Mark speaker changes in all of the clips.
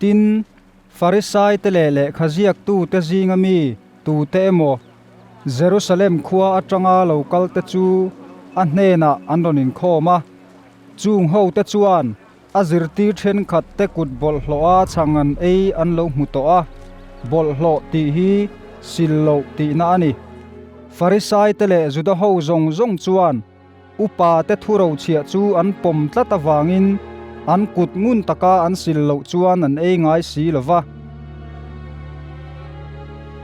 Speaker 1: Tin, Farisaite leh lehkhaziaktute zinga mi tute emaw Jerusalem khua atanga lo kalte chu a hnenah an rawn inkhawm a. Chung hote chuan a zirtir thenkhatte kut bawlhhlawha chhang an ei an lo hmu tawh a, bawlhhlawh tih hi sil loh tihna a ni. Farisaite leh Juda ho zawng zawng chuan Upa te thurochhiah chu an pawm tlat avangin an kut ngun taka an sil loh chuan an ei ngai si lo va.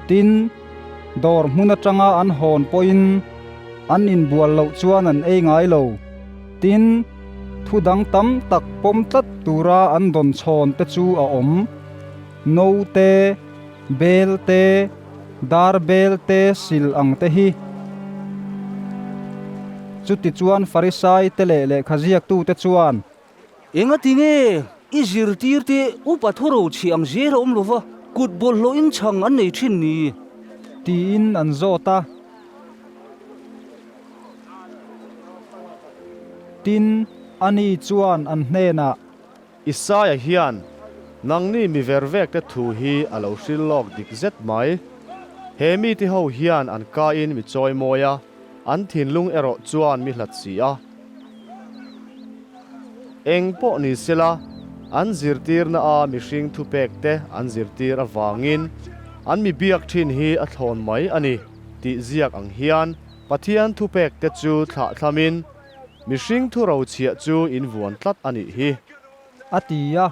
Speaker 1: Tin, dawr hmun atanga an hawn pawhin an inbual loh chuan an ei ngai lo. Tin, thu dang tam tak pawm tlat tura an dawn chhawn te chu a awm. No te, bel te, Dar bel te sil ang te hi. Chutichuan Farisai te leh lehkhaziaktute chuan.
Speaker 2: Engatinge i zirtirte upa thuro chhi ang zel a awm lova, kut bawlhhlawhin chhang an nei thin ni?
Speaker 1: Tiin an zawt a. Tin, ani chuan an hnenah.
Speaker 3: Isaia hian nangni mi ver vekte thu hi a lo hril lawk dik zet mai. He mite ho hian an kain mi chawi mawi a, an thinlung erawh chuan mi hlat si a. Eng pawh ni sela, an zirtirna a mihring thupekte an zirtir avangin an mi biak thin hi a thlawn mai a ni tih ziak ang hian Pathian thupekte chu thlahthlamin Mihring thu rochhiah chu in vuan tlat a nih hi.
Speaker 1: A ti a.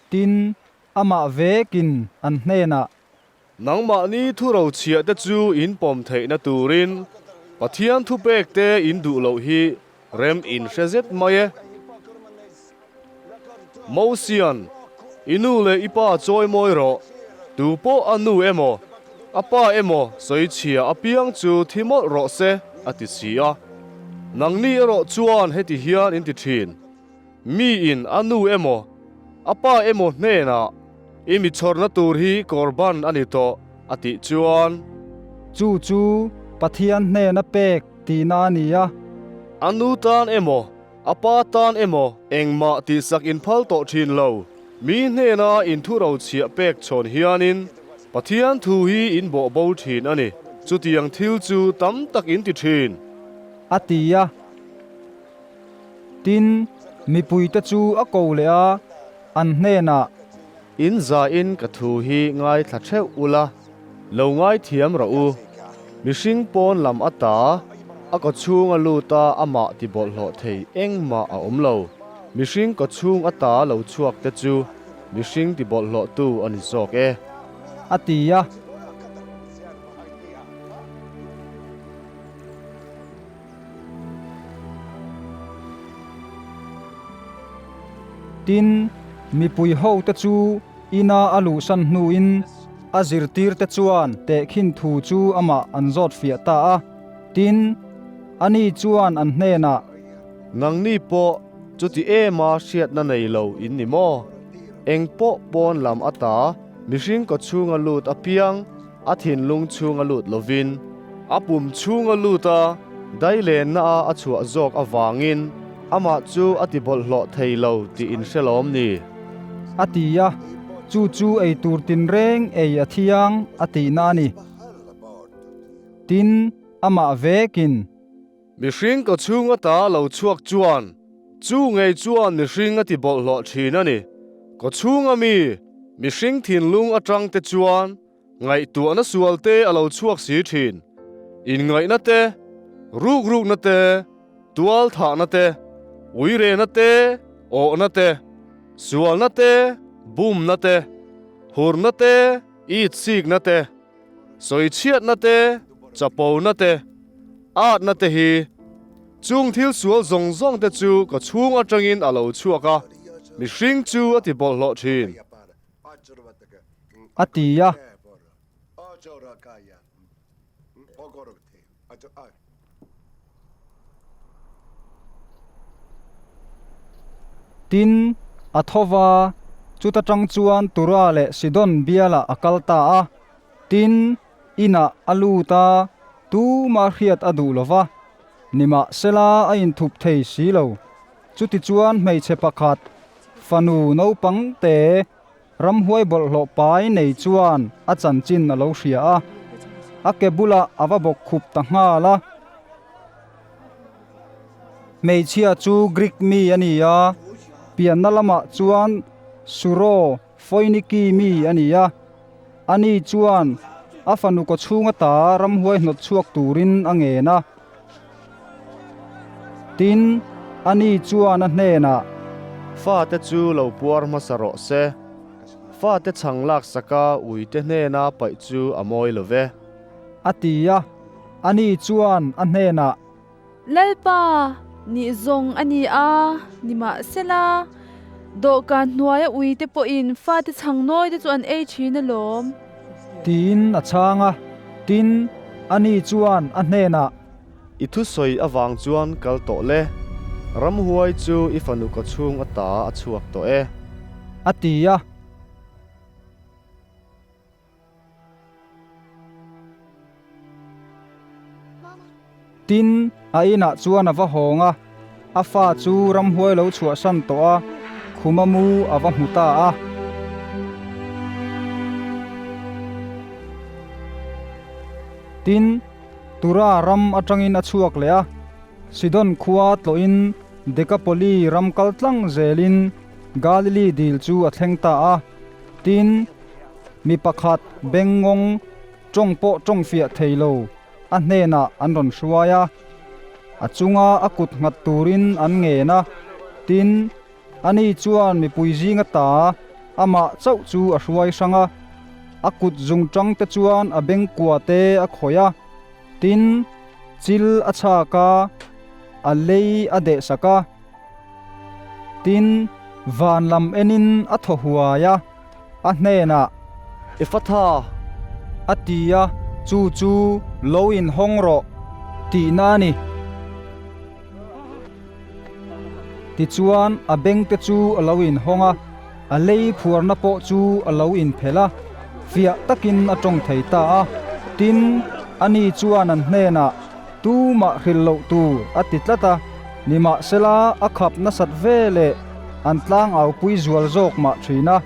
Speaker 1: Tin, amah vekin an hnenah.
Speaker 3: Nangmahni thu rochhiah te chu in pawm theihna turin Pathian thupek te in duh loh hi rem in hre zet mai e. Mosian, I nu leh i pa chawi mawi rawh, tu pawh a nu emaw, a pa emaw sawi chhia apiang chu thi mawlh rawh se, a ti si a. Nangni erawh chuan heti hian in ti thin, Miin a nu emaw, a pa emaw hnenah i mi chhawrna tur hi korban a ni tawh, a tih chuan.
Speaker 1: Chu chu Pathian hnena pek tihna a ni a.
Speaker 3: A nu tan emaw, A pa tan emaw engmah tihsak in phal tawh thin lo. Mi hnena in thu rochhiah pek chhawn hianin Pathian thu hi in bawh bo thin a ni. Chutiang thil chu tam tak in ti thin.
Speaker 1: A ti a. Tin, mipuite chu a ko leh a, an hnenah.
Speaker 3: In zain ka thu hi ngaithla theuh ula. Lo ngaithiam rawh u. Mihring pawn lam ata a kawchhung a lut a amah ti bawlhhlawh thei engmah a awm lo. Mihring kawchhung ata lo chhuak te chu mihring ti bawlhhlawhtu a ni zawk e.
Speaker 1: A ti a. Tin, mipui hote chu ina a luhsan hnuin a zirtirte chuan tehkhin thu chu amah an zawt fiah ta a. Tin, ani chuan an hnenah.
Speaker 3: Nangni pawh chuti ema hriatna nei lo in ni maw? Eng pawh pawn lam ata mihring kawchhunga lut apiang a thinlung chhunga lut lovin a pum chhunga lut a dailenna a a chhuah zawk avangin amah chu a ti bawlhhlawh thei lo tih in hre lawm ni?
Speaker 1: A ti a, chu chu ei tur tinreng ei a thiang a tihna a ni. Tin, amah vekin.
Speaker 3: Mihring ka chhung ata lo chhuak chuan chu ngei chuan mihring a ti bawlhhlawh thin a ni. Ka chhunga mi, mihring thinlung atang te chuan ngaihtuahna sual te a lo chhuak si thin. Inngaihna te, rukrukna te, tualthahna te, uirena te, awhna te, sualna te, bumna te, hurna te, itsikna te, Sawichhiatna te, chapona te, atna te hi chung thil sual zawng zawng te chu ka chhung atangin a lo chhuak a, mihring chu a ti bawlhhlawh thin.
Speaker 1: A ti a. Tin, a tho va, chuta tang chuan Tura leh Sidon bialah a kal ta a. Tin, inah a lut a, tumah hriat a duh lo va, nimahsela a inthup thei si lo. Chutichuan hmeichhe pakhat. fanu naupang te ramhuai bawlhhlawh pai nei chuan a chanchin a lo hria a, a ke bulah a va bawk khup ta nghal a. Hmeichhia chu Greek mi a ni a, pianna lamah chuan Suro Foiniki mi a ni a. Ani chuan a fanu kawchhung ata ramhuai hnawt chhuak turin a ngen a. Tin, ani chuan a hnenah.
Speaker 3: Fate chu lo puar hmasa rawh se. Fate chhang laksaka uite hnena paih chu a mawi lo ve.
Speaker 1: A ti a, ani chuan a hnenah.
Speaker 4: Lalpa, nih zawng a ni a, nimahsela, dawhkan hnuaia uite pawhin fate chhang nawi te chu an ei thin alawm.
Speaker 1: Tiin a chhang a, tin, ani chuan a hnenah.
Speaker 3: I thusawi avang chuan kal tawh le, ramhuai chu i fanu kawchhung ata a chhuak tawh e.
Speaker 1: A ti a. Tin, a inah chuan a va hawng a, a fa chu ramhuai lo chhuahsan tawh a, khuma mu a va hmu ta a. Tin, Tura ram atangin a chhuak leh a, Sidon khua tlawhin Dekapoli ram kal tlang zelin Galili dil chu a thleng ta a. Tin, mi pakhat bengngawng tawng pawh tawng fiah thei lo a hnenah an rawn hruai a, a chunga a kut nghat turin an ngen a. Tin, ani chuan mipui zinga ta amah chauh chu a hruai hrang a, a kut zung tang te chuan a bengkua te a khawih a. Tin, chil a chhak a, a lei a dehsak a. Tin, van lam enin a thaw huai a, a hnenah,
Speaker 3: Efatha!
Speaker 1: A ti a, chu chu lo inhawng rawh tihna a ni. Tichuan, a bengte chu a lo inhawng a, a lei phuarna pawh chu a lo inphelh a, fiah takin a tawng thei ta a. Tin, ani chuan an hnenah, Tumah hrilh loh tur a ti tlat a, nimahsela a khap nasat ve leh an tlangaupui zual zawk mah thin a.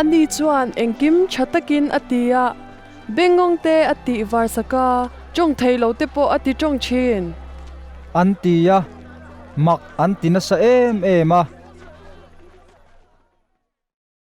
Speaker 5: Ani chuan engkim tha takin a ti a, bengngawng te a tih var sak a, tawng thei lo te pawh a ti tawng thin.
Speaker 1: An ti a, mak an ti nasa em em a.